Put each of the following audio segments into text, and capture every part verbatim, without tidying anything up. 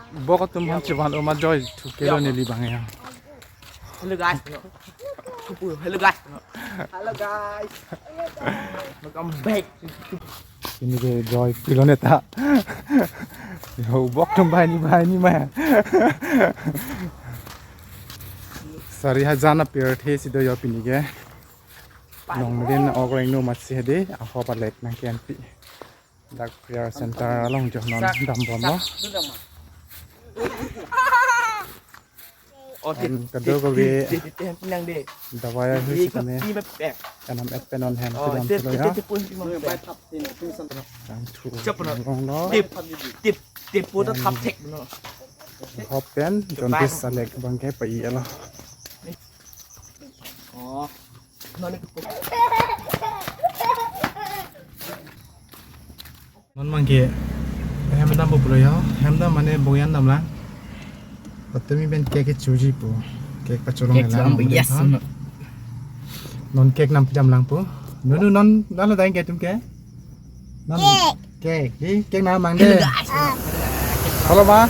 Bok atum aphan chevan oma Joy thu kelo neli bang ya. Hello guys. Hello guys. Hello guys. Welcome back. Pini ke Joy pilo neta. Yo bok atum banghini banghini ma. Sari hajan apirthe si do yo pini ke. Nong Milen ok rengno masi hedi, ahok alek nangke-enpi. Dak prayer center along jo non dambomlo. Oh, kadokave dawai ahu sitame enam et pen non hem kedam silo ya. Tangthu longlo. Tip, tip, tip, puta thap thek no. Ahok pen jaundice alek abangke pa-i alo. Oh. Non abangke hem dampo pulo yo, hem dam mane boyan damlang. Patumi pen cake kechoji po. Cake pacholong. Cake lang, yes, no. Non cake nampi damlangpo. Nunu non dalo dai ke atum ke. Non cake. Cake. Di cake na mang de. Hello, guys. Hello, ma.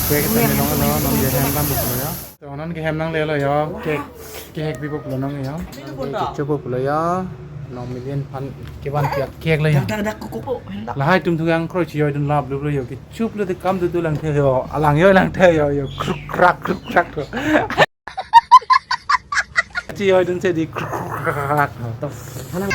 Cake tame long lo, non ke hem dampo pulo yo. To non ke hem nanglelo yo, cake, cake bipo pulo nang yo. Cake chopo pulo yo. Nong Milen aphan kevan piak cake lo yo. Dak, dak, dak, kukupo, hendak. Lahai atum thugang kroi chijoidun lap lup lo yo. Kechup lo de kam dudu langthe yo. Alang yo langthe yo, yo. Kruk krak, kruk krak to. Chijoidun se di kruk krak, kruk krak to. Hanang.